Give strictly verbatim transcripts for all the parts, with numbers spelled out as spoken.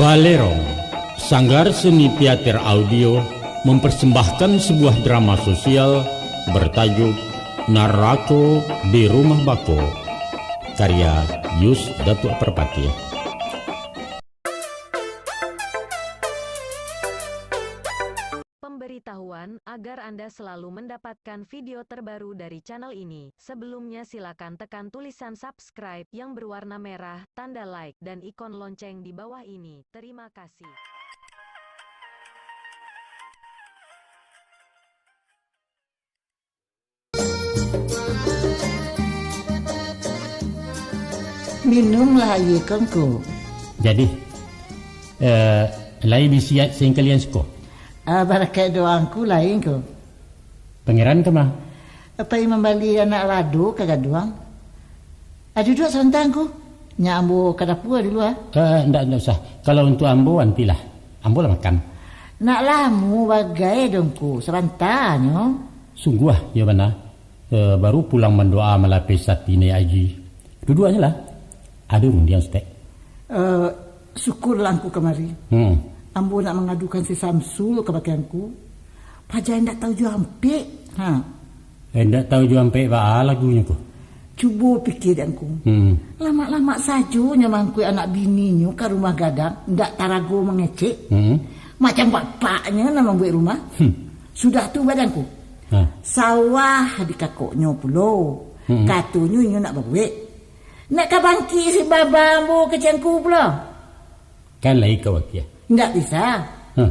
Balerong, Sanggar Seni Teater Audio mempersembahkan sebuah drama sosial bertajuk Narako di Rumah Bako, karya Yus Datuak Parpatiah. Pemberitahuan, agar Anda selalu mendapatkan video terbaru dari channel ini, sebelumnya silakan tekan tulisan subscribe yang berwarna merah, tanda like, dan ikon lonceng di bawah ini. Terima kasih. Minumlah aia ko, Angku. Jadi, eh, lai bisiat singkalian siko? Ah, barakaik doa Angku lai ko. Pangeran ka ma? Pai mambali anak lado ka gaduang. Ah, duduak sabanta, Angku. Nyak ambo ka dapua dulu, ah. Eh, ndak, ndak usah. Kalau untuak ambo, antilah. Ambo lah makan. Nak lamo bagai doh, Angku. Sabantanyo. Sungguah, iyo bana. Eh, baru pulang mandoa malapeh sati naiak aji. Duduak se lah. Ado rundiang saketek. Eh, syukurlah Angku kamari. Hmm. Ambo nak mangadukan si Samsul kabake Angku. Paja indak tahu jo ampek. Ha. Eh, indak tahu jo ampek baa lagunyo ko? Cubo pikia dek Angku. Hmm. Lamak-lamak sajo nyo mangkuik anak bininyo ka rumah gadang, indak tarago mangecek. Hmm. Macam bapaknyo nan mambuek rumah. Hmm. Sudah tu, baa dek Angku. Ha. Sawah di kakoknyo pulo. Hmm. Katonyo inyo nak babuek. Nak ka bangkik si baba ambo kecek Angku pulo. Kan lai ka wakia. Indak bisa. Hah.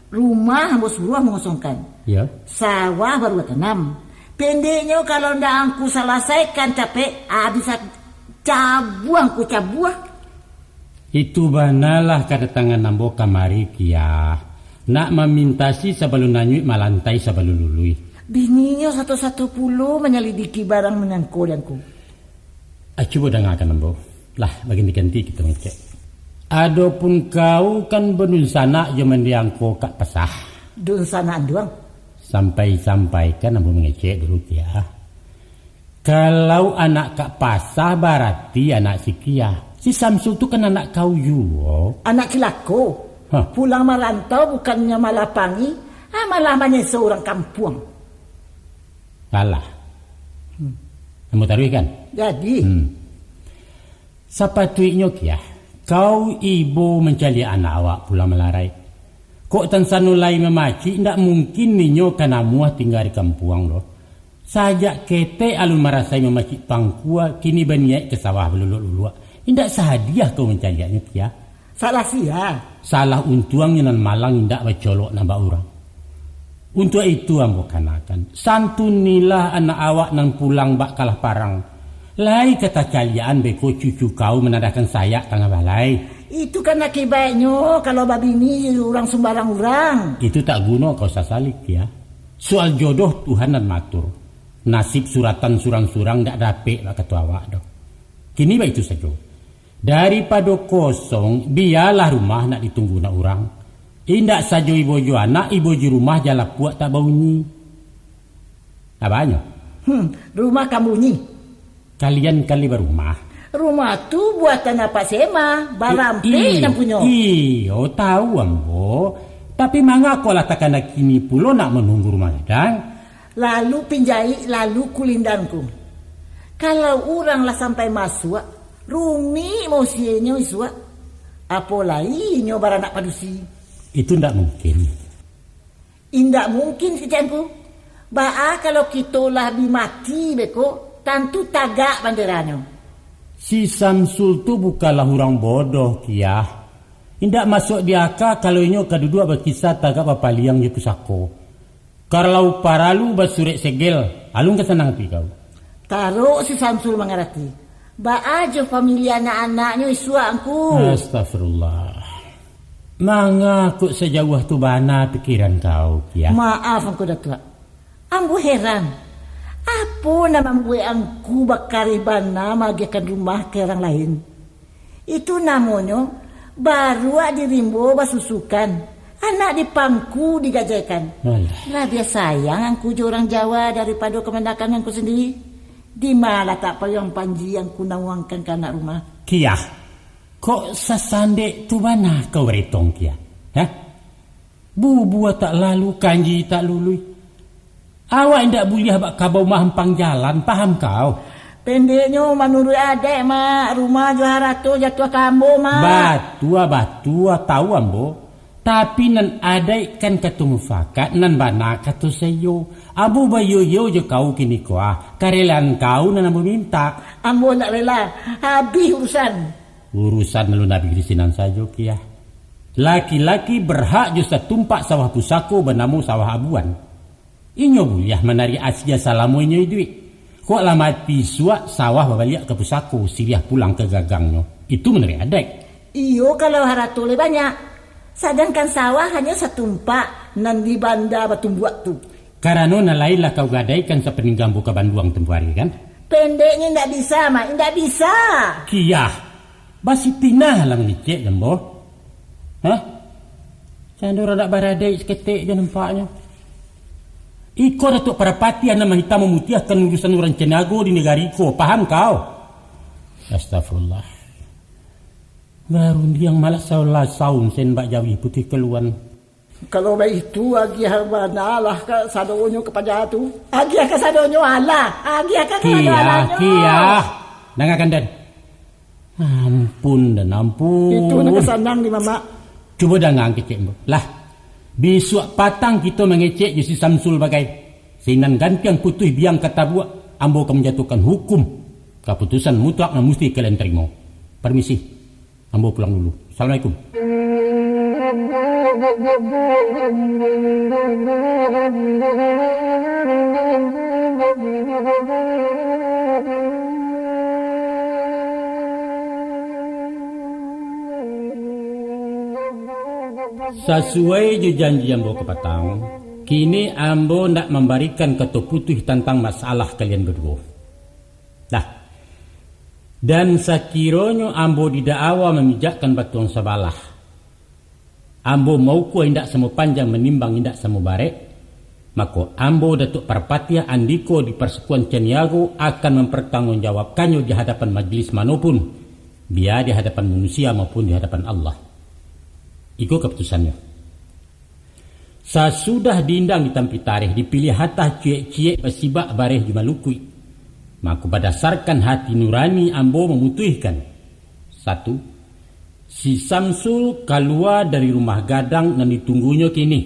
Rumah ambo suruah mangosongkan. Ya. Sawah baru batanam. Pendeknyo, kalau ndak Angku salasaikan capek, ah, bisa cabuang Angku cabuah. Itu banalah kadatangan ambo kamari, Kiah. Nak mamintasi sabalun anyuik, malantai sabalun luluih. Bininyo sato-sato pulo manyalidiki barang manyangko di Angku. Ah, cubo dangakan ambo. Lah, baganti-ganti kito mangecek. Adopun kau kan badunsanak jo mandiang ko Kak Pasah. Dunsanak anduang. Sampai-sampaikan ambo mangecek dulu, Kiah. Kalau anak Kak Pasah, barati anak si Kiah. Si Samsul tu kan anak kau juo. Anak cilako. Hah. Pulang marantau bukannyo malah pangi, ah, malah manyeso urang kampuang. Alah. Hmm. Ambo taruihkan? Jadi. Hmm. Sapatuiknyo, Kiah, kau ibo mancaliak anak awak pulang malarai. Kok tansano lai mamacik, indak mungkin inyo ka namuah tingga di kampuang doh. Sajak ketek alun marasai mamacik pangkua, kini baniaik ka sawah baluluak-luluak. Indak sadiah kau mancaliaknyo, Kiah. Salah sia? Salah untuangnyo nan malang indak bacolok nan bak urang. Untuak itu ambo kanakan, santunilah anak awak nan pulang bak kalah parang. Lai ka tacaliakan beko cucu kau manadahkan sayak tangah balai. Itu kan akibatnyo kalau babini urang sumbarang urang. Itu tak guno kau sasali, Kiah. Soal jodoh Tuhan nan maatur. Nasib suratan surang-surang dak dapek bak kato awak doh. Kini baitu sajo. Daripado kosong, bialah rumah nak ditunggu nak urang. Indak sajo ibo jo anak, ibo jo rumah jan lapuak tak baunyi. Abanyo? Hmm, rumah kan bunyi. Kalian kali barumah. Rumah tu buatan Apak Sema, barampek i-, nan punyo. Iyo, tahu ambo. Tapi mangako lah takana kini pulo nak manunggu rumah gadang? Lalu pinjaik, lalu kulindan ko. Kalau urang lah sampai masuak, rumik mausienyo isuak. Apo lai inyo baranak padusi. Itu ndak mungkin. Indak mungkin, kecek Angku. Baa kalau kito lah bi mati beko, tantu tagak banderanyo. Si Samsul tu bukanlah urang bodoh, Kiah. Indak masuak di aka kalau inyo ka duduak bakisa tagak bapaliang jo pusako. Kalau paralu basurek segel, alun ka sanang ati kau. Tarok si Samsul mangarati. Baa jo pamiliah anak-anaknyo isuak, Angku? Astagfirullah. Manga kok sajauah tu bana pikiran kau, Kiah? Maaf, Angku Datuak. Ambo heran. Apo nan mambuek Angku bakareh bana maagiahkan rumah ka urang lain? Itu namonyo baruak di rimbo basusukan. Anak di pangku digajaikan. Alah. Labiah sayang Angku jo urang Jawa daripado kamanakan Angku sandiri. Di ma latak payuang panji nan ka Angku namuangkan ka anak rumah? Kiah, kok sasandek tu bana kau baretong, Kiah? Hah? Bubua tak lalu, kanji tak lului. Awak indak buliah bak kabau mahampang jalan, paham kau? Pendeknyo, manuruik adaik, Mak, rumah jo harato jatuah ka ambo, Mak. Batua, batua, tahu ambo. Tapi nan adaik kan kato mufakat, nan bana kato saiyo. Ambo baiyo-iyo jo kau kiniko, ah. Karelaan kau nan ambo mintak. Ambo indak rela, habih urusan. Urusan alun habih di sinan sajo, Kiah. Laki-laki berhak jo satumpak sawah pusako banamo sawah abuan. Inyo buliah manarik asia salamo inyo iduik. Kok lah mati isuak, sawah babaliak ka pusako, siriah pulang ka gagangnyo. Itu manuruik adaik. Iyo, kalau harato lai banyak. Sadangkan sawah hanyo satumpak nan di banda batumbuak tu. Karano nan lain lah kau gadaikan sapaningga ambo ka Banduang tempo ari, kan? Pendeknyo, indak bisa, Mak, indak bisa. Kiah, basitinah lah mangecek jo ambo. Hah? Cando radak baradaik saketek jo nampaknyo. Iko Datuak Parapatiah nan mahitam mamutiahkan urusan urang Caniago di nagari ko, paham kau? Astagfirullah. Barundiang malah salah saun sen bak jawih putih kaluan. Kalau baitu, agiah bana lah ka sadonyo ka paja tu. Agiah ka sadonyo alah. Agiah ka sadonyo Kiah, alah. Kiah. Dangakan, Dan. Ampun, Dan, ampun. Itu nan ka sanang di Mamak. Cubo dangakan kecek ambo. Lah, bisuak patang kito mangecek jo si Samsul bagai. Sinan gantiang putuih biang ka tabuak, ambo ka manjatuahkan hukum. Kaputusan mutlak nan musti kalian tarimo. Parmisi. Ambo pulang dulu. Assalamualaikum. Sasuai jo janji ambo kapatang, kini ambo ndak mambarikan kato putuih tantang masalah kalian baduo. Dah. Dan sakironyo ambo di daawa mamijakkan batuang sabalah, ambo maukua indak samo panjang, manimbang indak samo barek, mako, ambo, Datuak Parpatiah, andiko di parsekuan Caniago akan mampartangguangjawabkannyo di hadapan majelis mano pun, bia di hadapan manusia maupun di hadapan Allah. Iko kaputusannyo. Sasudah diindang di tampi tareh, dipiliah hatah ciek-ciek basibak bareh jo malukuik, mako, badasarkan hati nurani ambo mamutuihkan, satu, si Samsul kalua dari rumah gadang nan ditunggunyo kini.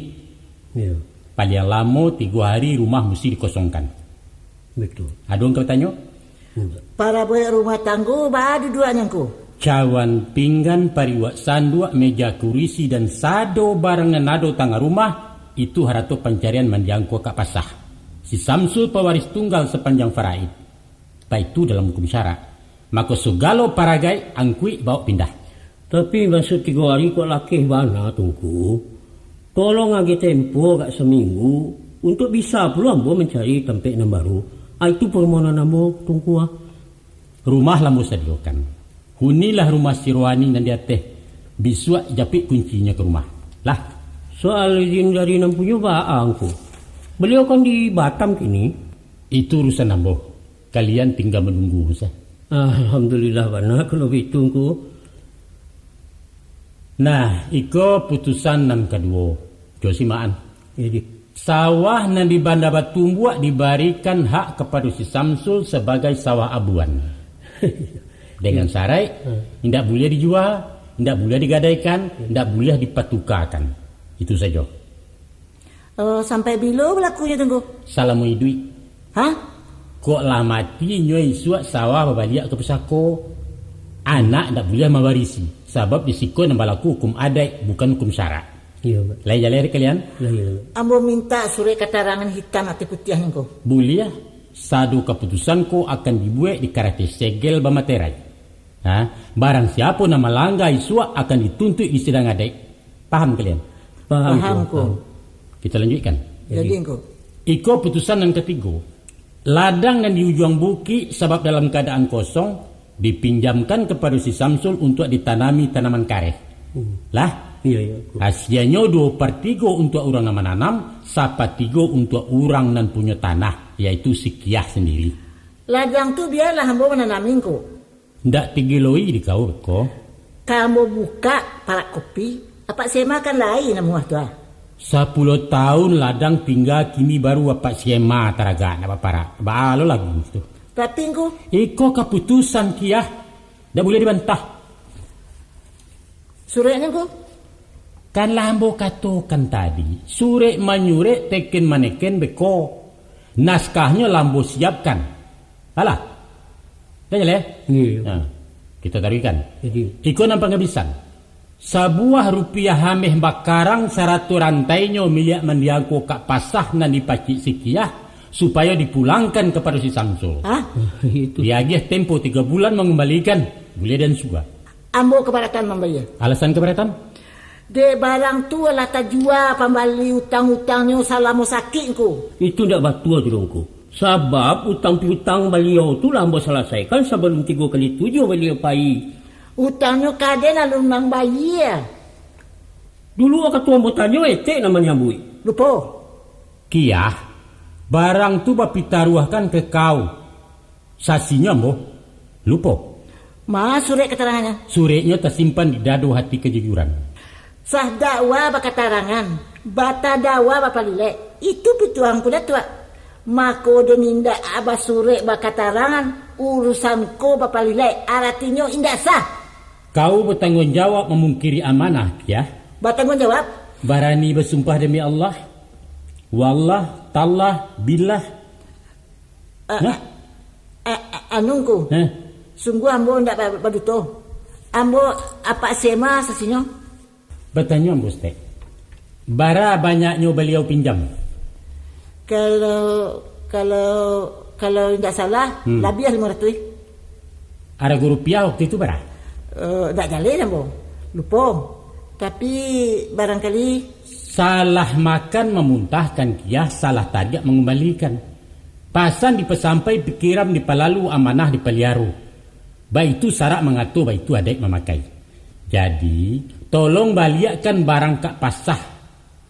Iyo. Paliang lamo tigo hari rumah musti dikosongkan. Batua. Ado nan ka batanyo? Indak. Parabuek rumah tanggo baa duduaknyo, Ngku? Cawan pinggan, pariuak sanduak, meja kurisi, dan sado barang nan ado tangah rumah, itu harato pancarian mandiang ko ka pasah. Si Samsul pawaris tunggal sapanjang faraid. Baitu dalam hukum syarak. Mako, sagalo paragaik angkuik baok pindah. Tapi, masuak tigo ari kok lakeh bana, Tungku. Tolong agiah tempo agak saminggu, untuak bisa pulo ambo mancari tampek nan baru. Ah, itu parmohonan ambo, Tungku, ah. Rumah lah ambo sadiokan. Hunilah rumah si Rohani nan di ateh. Bisuak japik kuncinyo ka rumah. Lah. Soal izin dari nan punyo baa, Ngku? Baliau kan di Batam kini. Itu urusan ambo. Kalian tingga manunggu sajo. Alhamdulillah bana kalau baitu, Ngku. Nah, iko putusan nan kaduo. Jo simakan. Iyo, Di. Sawah nan di Banda Batumbuak dibarikan hak kapado si Samsul sabagai sawah abuan. Dengan saraik, Hmm. indak buliah dijua, indak buliah digadaikan, indak buliah dipatukakan. Itu sajo. Eh, sampai bilo balakunyo tu, Ngku? Salamo iduik. Hah? Kok lah mati, inyo isuak sawah babaliak ka pusako. Anak ndak buliah mawarisi, sabab di siko nan balaku hukum adaik, bukan hukum syarak. Iyo, Pak. Lai jaleh dek kalian? Lai, lai. Ambo mintak surek katarangan hitam ateh putiahnyo, Ngku. Buliah, sado kaputusan ko akan dibuek di karateh segel bamaterai. Ha? Barang siapo nan malangga isuak akan dituntuik di sidang adaik. Paham kalian? Paham, Paham, Tuan. Ko. Paham. Kita lanjutkan. Jadi, Jadi. Ko. Iko putusan nan katigo. Ladang nan di ujuang bukik, sabab dalam kaadaan kosong, dipinjamkan kapado si Samsul untuak ditanami tanaman kareh. Hmm. Lah? Iya, iya, Ko. Hasianyo duo partigo untuak urang nan mananam, sapatigo untuak urang nan punyo tanah, yaitu si Kiah sandiri. Ladang tu bialah ambo mananami, Ngku. Ndak tigiloi di kau ko. Ka ambo bukak parak kopi, apak sema kan lai namuah tu ah. Sapuluah tahun ladang tingga, kini baru apak sema taragak nak baparak. Baa lo lagu tu. Tapi, Ngku. Iko kaputusan, Kiah. Ndak buliah dibantah. Sureknyo, Ngku? Kan lah ambo katokan tadi, surek manyurek, teken maneken beko. Naskahnyo lah ambo siapkan. Alah. Dah jaleh? Iyo. Nah, kita taruihkan. Jadi. Iko nan pangabisan. Sabuah rupiah ameh bakarang sarato rantainyo miliak mandiang ko kak pasah nan dipacik si Kiah, supayo dipulangkan kapado si Samsul. Hah? Itu. Diagiah tempo tigo bulan mangumbalikan, buliah dan suga. Ambo kabaratan mambayia. Alasan kabaratan? Dek barang tu lah tajua pambali utang-utangnyo salamo sakik, Ngku. Itu ndak batua tu doh, Ngku. Sabab utang piutang baliau tu lah ambo salasaikan sabalun tigo kali tujuah baliau pai. Utangnyo ka den alun nan bayia. Dulu wakatu ambo tanyo, etek nan manyambuik. Lupo. Kiah, barang tu bapitaruahkan ka kau. Sasinyo ambo lupo. Ma surek katarangannyo? Sureknyo tasimpan di dado hati kajujuran. Sah dakwa bakatarangan, batadawa bapalilek. Itu pituah Ngku Datuak. Mako, den indak basurek bakatarangan, urusan ko bapalilek, aratinyo indak sah. Kau batangguang jawab mamungkiri amanah, Kiah? Batangguang jawab. Barani basumpah demi Allah? Wallah, tallah, billah. Ah, Hah? ah, ah, anu, Ngku. Hah? Sungguah ambo indak ba-, baduto. Ambo apak sema sasinyo. Batanyo ambo, Stek. Bara banyaknyo baliau pinjam? Kalau, kalau, kalau indak salah, Hmm. labiah limo ratuih. Arago rupiah waktu itu bara? Eh, indak jaleh ambo. Lupo. Tapi, barangkali Salah makan mamuntahkan, Kiah, salah tariak mangumbalikan. Pasan dipasampai, pikiran dipalalu, amanah dipaliaro. Baitu sarak mangato, baitu adaik mamakai. Jadi, tolong baliakkan barang kak pasah.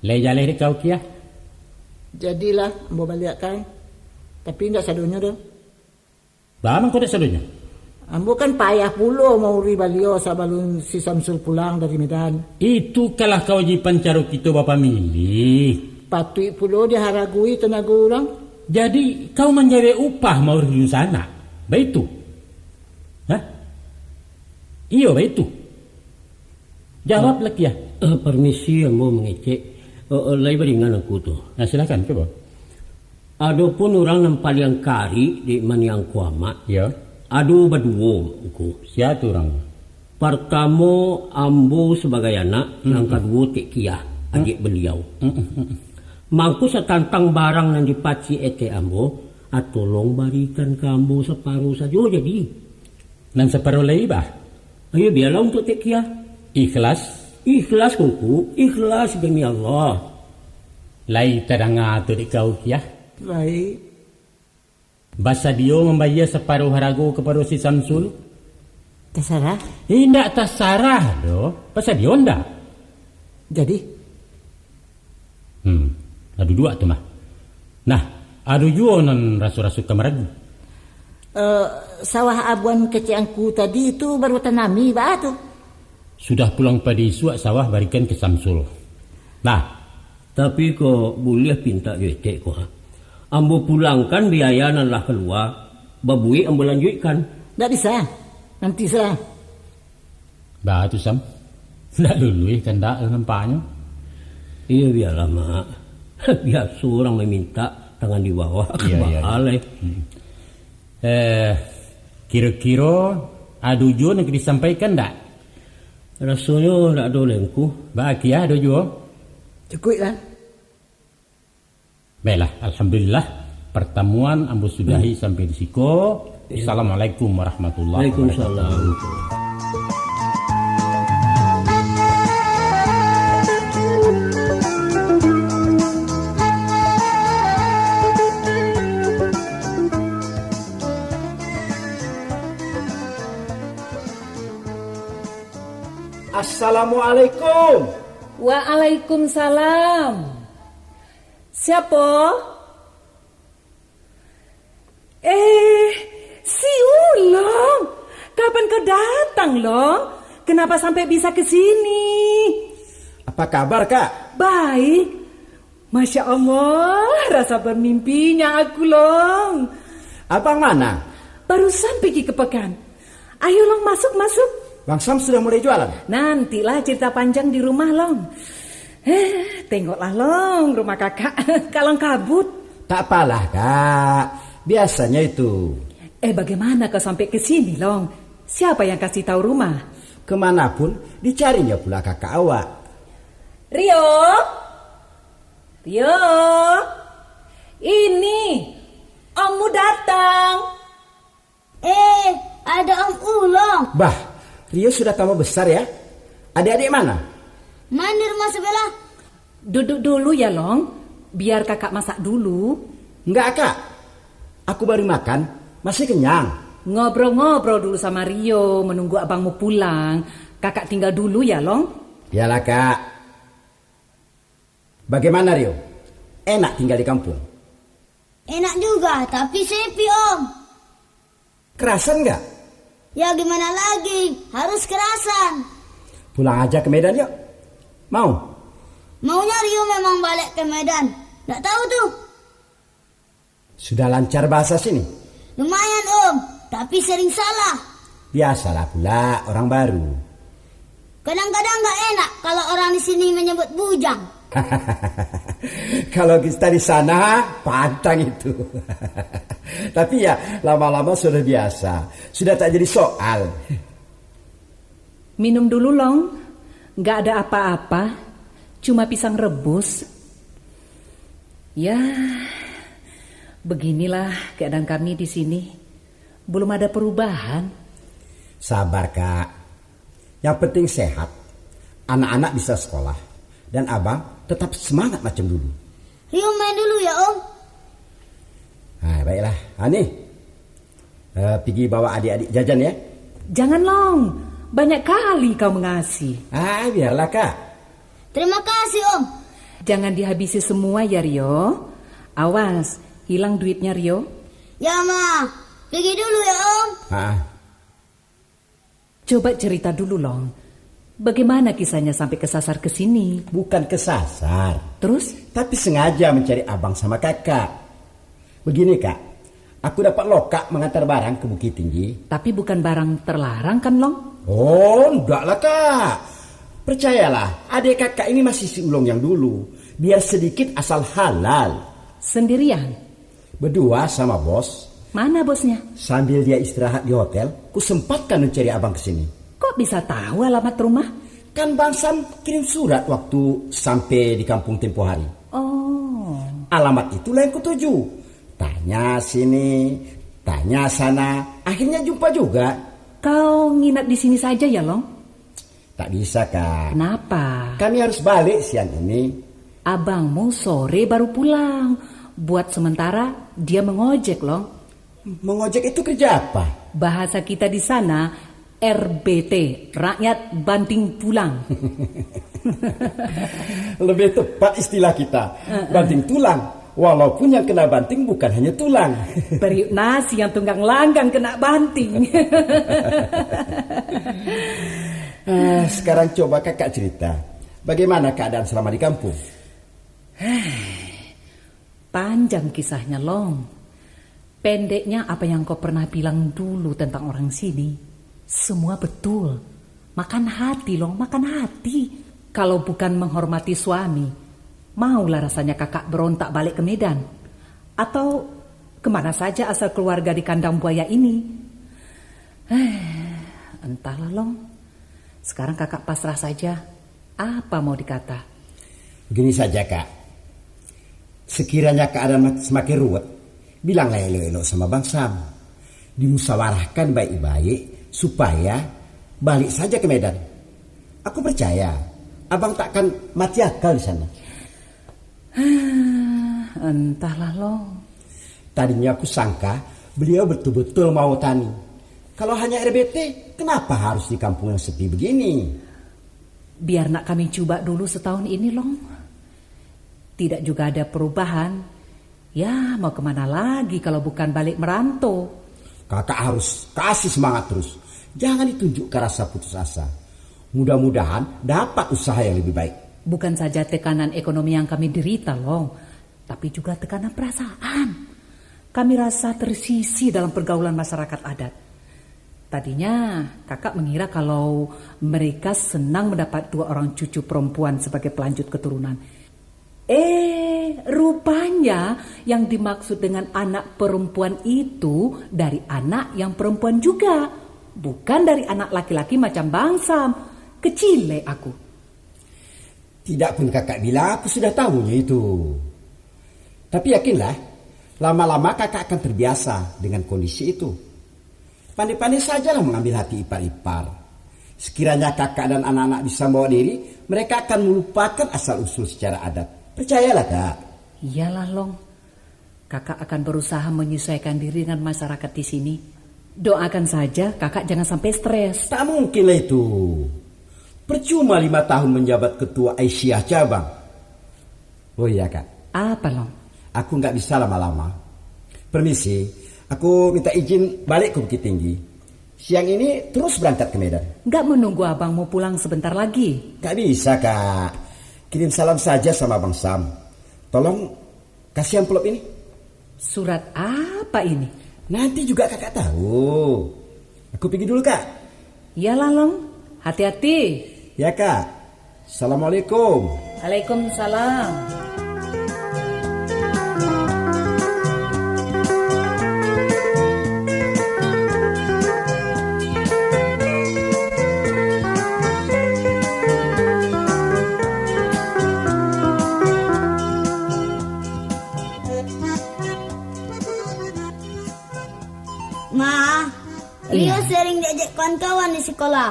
Lai jaleh dek kau, Kiah? Jadilah, ambo baliakkan. Tapi indak sadonyo doh. Baa mangko dek sadonyo? Ambo kan payah pulo mauri baliau sabalun si Samsul pulang dari Medan. Itu kalah kawajiban caro kito bapamilih. Patuik pulo diharagoi tanago urang. Jadi, kau manjawek upah mauri dunsanak? Baitu? Hah? Iyo, baitu. Jawablah, Kiah. Eh, permisi, ambo mangecek. Eh, eh, lai baringan Ngku tu. Nah, silakan, cubo. Adopun urang nan paliang karik dek maniang ko amak, Ya. ado baduo, Ngku. Sia tu urang? Partamo, ambo sabagai anak, Mm-mm. nan kaduo Tek Kiah, Mm. adiak baliau. Mm-mm, mm-mm. Mangko satantang barang nan dipacik etek ambo, ah, tolong barikan ka ambo saparo sajo jadi. Nan saparo lai, bah? Ayo, bialah untuak Tek Kiah. Ikhlas? Ikhlas, Ngku. Ikhlas demi Allah. Lai tadanga tu dek kau, Kiah? Lai. Basadio mambayia saparo harago kapado si Samsul? Tasarah. Indak tasarah doh. Basadio ndak? Jadi? Hmm, ado duo tu mah. Nah, ado juo nan raso-raso ka maragu. Eh, sawah abuan kecek Angku tadi tu baru tanami, baa tu? Sudah pulang padi isuak sawah barikan ka Samsul. Nah. Tapi ko buliah pintak jo etek ko, ha? Ambo pulangkan biaya nan lah kalua, babuek ambo lanjuikkan. Ndak bisa. Nanti salah. Baa tu, Sam? Ndak luluih kandak nampaknyo. Iyo, bialah, Mak. Biaso urang mamintak tangan di bawah. Iyo, iyo, iyo. Baa lai. Hmm. Eh, kiro-kiro ado juo nan ka disampaikan ndak? Rasonyo ndak ado lai, Ngku. Baa, Kiah, ado juo? Cukuik lah. Baiklah, alhamdulillah, partamuan ambo sudahi Hmm. sampai di siko. Iya. Assalamualaikum warahmatullahi Waalaikumsalam. wabarakatuh. Assalamualaikum. Waalaikumsalam. Siapo? Eh, Long, kenapa sampai bisa ke sini? Apa kabar, Kak? Baik. Masya Allah, rasa bermimpinya aku, Long. Abang mana? Barusan pergi ke pekan. Ayo, Long, masuk, masuk. Bang Sam sudah mulai jualan? Nantilah cerita panjang di rumah, Long. Eh, tengoklah, Long, rumah kakak. Kalang kabut. Tak apalah, Kak. Biasanya itu. Eh, bagaimana kau sampai ke sini, Long? Siapa yang kasih tahu rumah? Kemanapun dicarinya pula kakak awak. Rio? Rio? Ini, ommu datang. Eh, ada Om Ulong. Bah, Rio sudah tambah besar ya? Adik-adik mana? Main di rumah sebelah. Duduk dulu ya, Long. Biar kakak masak dulu. Enggak, Kak. Aku baru makan, masih kenyang. Ngobrol-ngobrol dulu sama Rio, menunggu abangmu pulang. Kakak tinggal dulu ya, Long. Iyalah, Kak. Bagaimana, Rio? Enak tinggal di kampung? Enak juga, tapi sepi, Om. Kerasan nggak? Ya, gimana lagi? Harus kerasan. Pulang aja ke Medan, yuk. Mau? Maunya Rio memang balik ke Medan. Nggak tahu tuh. Sudah lancar bahasa sini? Lumayan, Om. Tapi sering salah. Biasalah pula orang baru. Kadang-kadang nggak enak kalau orang di sini menyebut bujang. Kalau kita di sana, pantang itu. Tapi ya, lama-lama sudah biasa. Sudah tak jadi soal. Minum dulu, Long. Nggak ada apa-apa. Cuma pisang rebus. Ya, beginilah keadaan kami di sini. Belum ada perubahan. Sabar, Kak. Yang penting sehat. Anak-anak bisa sekolah. Dan abang tetap semangat macam dulu. Rio main dulu ya, Om. Nah, baiklah. Ah, ni. Eh, pergi bawa adik-adik jajan ya. Jangan, Long. Banyak kali kau mengasih. Ah, biarlah, Kak. Terima kasih, Om. Jangan dihabisi semua ya, Rio. Awas, hilang duitnya, Rio. Ya, Ma. Pergi dulu ya, Om. Ah. Coba cerita dulu, Long. Bagaimana kisahnya sampai kesasar ke sini? Bukan kesasar. Terus? Tapi sengaja mencari abang sama kakak. Begini, Kak. Aku dapat lokak mengantar barang ke Bukittinggi. Tapi bukan barang terlarang, kan, Long? Oh, ndak lah, Kak. Percayalah, adik kakak ini masih si Ulong yang dulu. Biar sedikit asal halal. Sendirian? Berdua sama bos. Mana bosnya? Sambil dia istirahat di hotel, ku sempatkan mencari abang ke sini. Kok bisa tahu alamat rumah? Kan Bang Sam kirim surat waktu sampai di kampung tempo hari. Oh. Alamat itulah yang kutuju. Tanya sini, tanya sana, akhirnya jumpa juga. Kau nginap di sini saja ya, Long? Tak bisa, Kak. Kenapa? Kami harus balik siang ini. Abangmu sore baru pulang. Buat sementara, dia mengojek, Long. Mengojek itu kerja apa? Bahasa kita di sana, R B T, rakyat banting pulang. Lebih tepat istilah kita, banting tulang. Walaupun yang kena banting bukan hanya tulang. Periuk nasi yang tunggang langgang kena banting. Ah, sekarang coba kakak cerita, bagaimana keadaan selama di kampung? Panjang kisahnya, Long. Pendeknya, apa yang kau pernah bilang dulu tentang orang sini, semua betul. Makan hati, Long, makan hati. Kalau bukan menghormati suami, maulah rasanya kakak berontak balik ke Medan. Atau kemana saja asal keluarga di kandang buaya ini? Eh, entahlah, Long. Sekarang kakak pasrah saja. Apa mau dikata? Begini saja, Kak. Sekiranya keadaan mak-, semakin ruwet, bilanglah elok-elok sama Bang Sam. Dimusawarahkan baik-baik supaya balik saja ke Medan. Aku percaya, Abang takkan mati akal di sana. Entahlah, Long. Tadinya aku sangka beliau betul-betul mau tani. Kalau hanya R B T, kenapa harus di kampung yang sepi begini? Biar nak kami cuba dulu setahun ini, Long. Tidak juga ada perubahan. Ya, mau kemana lagi kalau bukan balik merantau? Kakak harus kasih semangat terus. Jangan ditunjukkan rasa putus asa. Mudah-mudahan dapat usaha yang lebih baik. Bukan saja tekanan ekonomi yang kami derita, Long, tapi juga tekanan perasaan. Kami rasa tersisih dalam pergaulan masyarakat adat. Tadinya, kakak mengira kalau mereka senang mendapat dua orang cucu perempuan sebagai pelanjut keturunan. Eh, rupanya yang dimaksud dengan anak perempuan itu dari anak yang perempuan juga, bukan dari anak laki-laki macam Bang Sam. Kecilek aku. Tidak pun kakak bilang, aku sudah tahunyo itu. Tapi yakinlah, lama-lama kakak akan terbiasa dengan kondisi itu. Pandai-pandai sajalah mengambil hati ipar-ipar. Sekiranya kakak dan anak-anak bisa membawa diri, mereka akan melupakan asal-usul secara adat. Percayalah, Kak. Iyalah, Long. Kakak akan berusaha menyesuaikan diri dengan masyarakat di sini. Doakan saja kakak jangan sampai stres. Tak mungkinlah itu. Percuma lima tahun menjabat ketua Aisyah cabang. Oh iya, Kak. Apa, Long? Aku nggak bisa lama-lama. Permisi, aku minta izin balik ke Bukittinggi. Siang ini terus berangkat ke Medan. Nggak menunggu abang mau pulang sebentar lagi? Nggak bisa, Kak. Kirim salam saja sama Bang Sam. Tolong kasih amplop ini. Surat apa ini? Nanti juga kakak tahu. Aku pergi dulu, Kak. Iyalah, Long. Hati-hati. Ya, Kak. Assalamualaikum. Waalaikumsalam. Ma, Rio Iya. sering diajak kawan-kawan di sekolah.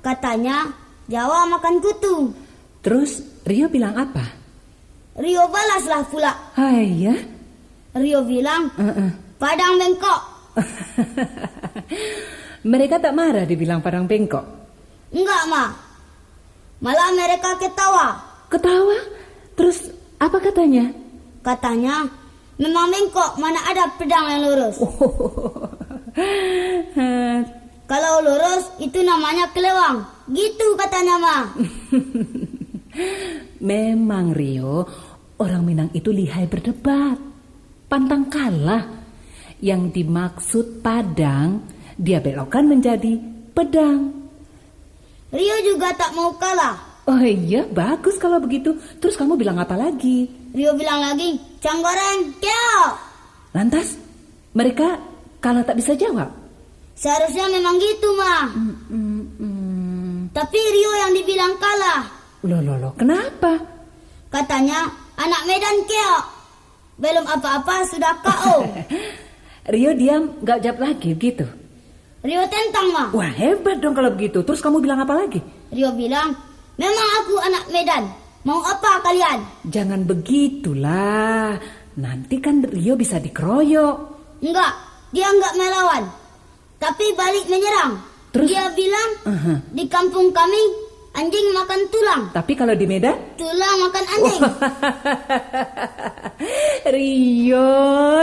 Katanya, jawa makan kutu. Terus Rio bilang apa? Rio balaslah pula. Hai ya? Rio bilang, Heeh. Padang bengkok. Mereka tak marah dibilang padang bengkok? Enggak, Ma. Malah mereka ketawa. Ketawa? Terus apa katanya? Katanya, memang bengkok, mana ada pedang yang lurus. Kalau lurus, itu namanya kelewang. Gitu katanya, Ma. Memang, Rio, orang Minang itu lihai berdebat. Pantang kalah. Yang dimaksud padang, dia belokkan menjadi pedang. Rio juga tak mau kalah. Oh iya, bagus kalau begitu. Terus kamu bilang apa lagi? Rio bilang lagi, "Cang goreng, keok." Lantas, mereka kalah tak bisa jawab? Seharusnya memang gitu, Ma. Mm, mm, mm. Tapi Rio yang dibilang kalah. Loh, loh, loh, kenapa? Katanya, anak Medan keok. Belum apa-apa, sudah K O. Rio diam, gak jawab lagi begitu? Rio tentang, Ma. Wah, hebat dong kalau begitu. Terus kamu bilang apa lagi? Rio bilang, "Memang aku anak Medan. Mau apa kalian?" Jangan begitulah. Nanti kan Rio bisa dikeroyok. Enggak, dia enggak melawan. Tapi balik menyerang. Terus? Dia bilang, Aha. "Di kampung kami, anjing makan tulang." Tapi kalau di Medan? Tulang makan anjing. Rio,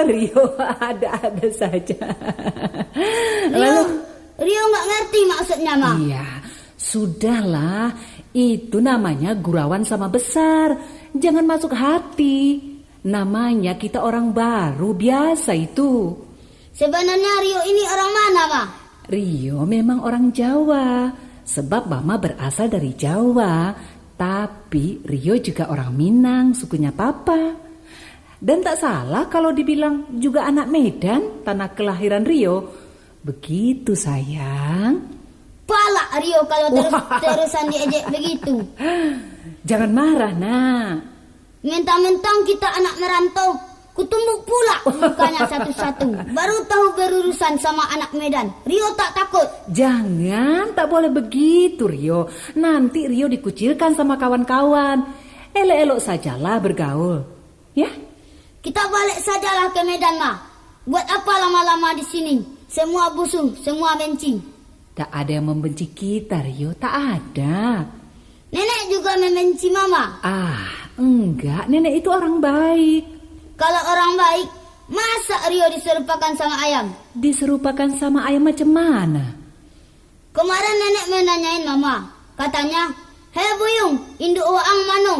Rio, ada-ada saja. Rio, Lalu? Rio nggak ngerti maksudnya, Ma. Iya, sudahlah. Itu namanya gurauan sama besar. Jangan masuk hati. Namanya kita orang baru, biasa itu. Sebenarnya Rio ini orang mana, Ma? Rio memang orang Jawa, sebab Mama berasal dari Jawa. Tapi Rio juga orang Minang, sukunya Papa. Dan tak salah kalau dibilang juga anak Medan, tanah kelahiran Rio. Begitu, sayang. Palak Rio kalau terus-terusan diejek begitu. Jangan marah, Nak. Mentang-mentang kita anak merantau, kutumbuk pula mukanya satu-satu. Baru tahu berurusan sama anak Medan. Rio tak takut. Jangan, tak boleh begitu, Rio. Nanti Rio dikucilkan sama kawan-kawan. Elok-elok sajalah bergaul. Ya? Kita balik sajalah ke Medan, Ma. Buat apa lama-lama di sini? Semua busuh, semua benci. Tak ada yang membenci kita, Rio. Tak ada. Nenek juga membenci Mama. Ah, enggak. Nenek itu orang baik. Kalau orang baik, masa Rio diserupakan sama ayam? Diserupakan sama ayam macam mana? Kemarin nenek menanyain mama. Katanya, "Hei Buyung, induk waang mano?"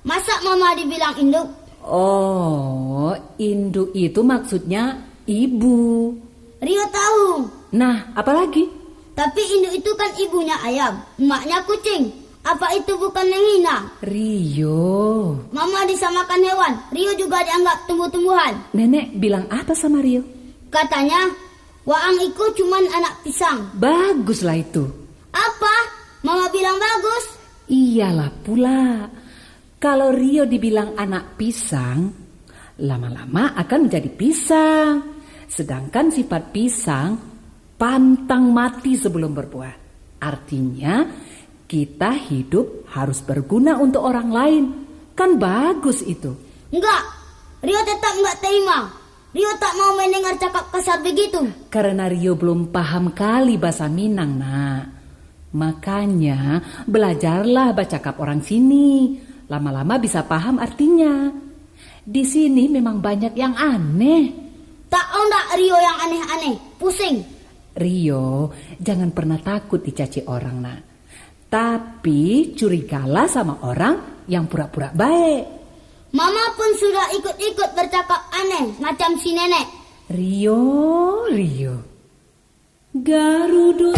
Masak mama dibilang induk? Oh, induk itu maksudnya ibu. Rio tahu. Nah, apalagi? Tapi induk itu kan ibunya ayam, emaknya kucing. Apa itu bukan menghina? Rio. Mama disamakan hewan, Rio juga dianggap tumbuh-tumbuhan. Nenek bilang apa sama Rio? Katanya, "Waang iko cuman anak pisang." Baguslah itu. Apa? Mama bilang bagus? Iyalah pula. Kalau Rio dibilang anak pisang, lama-lama akan menjadi pisang. Sedangkan sifat pisang pantang mati sebelum berbuah. Artinya, kita hidup harus berguna untuk orang lain. Kan bagus itu. Enggak, Rio tetap enggak terima. Rio tak mau mendengar cakap kasar begitu. Karena Rio belum paham kali bahasa Minang, nak. Makanya, belajarlah bacakap orang sini. Lama-lama bisa paham artinya. Di sini memang banyak yang aneh. Tak ondak Rio yang aneh-aneh, pusing. Rio, jangan pernah takut dicaci orang, nak. Tapi curigalah sama orang yang pura-pura baik. Mama pun sudah ikut-ikut bercakap aneh macam si nenek. Rio, Rio. Garudo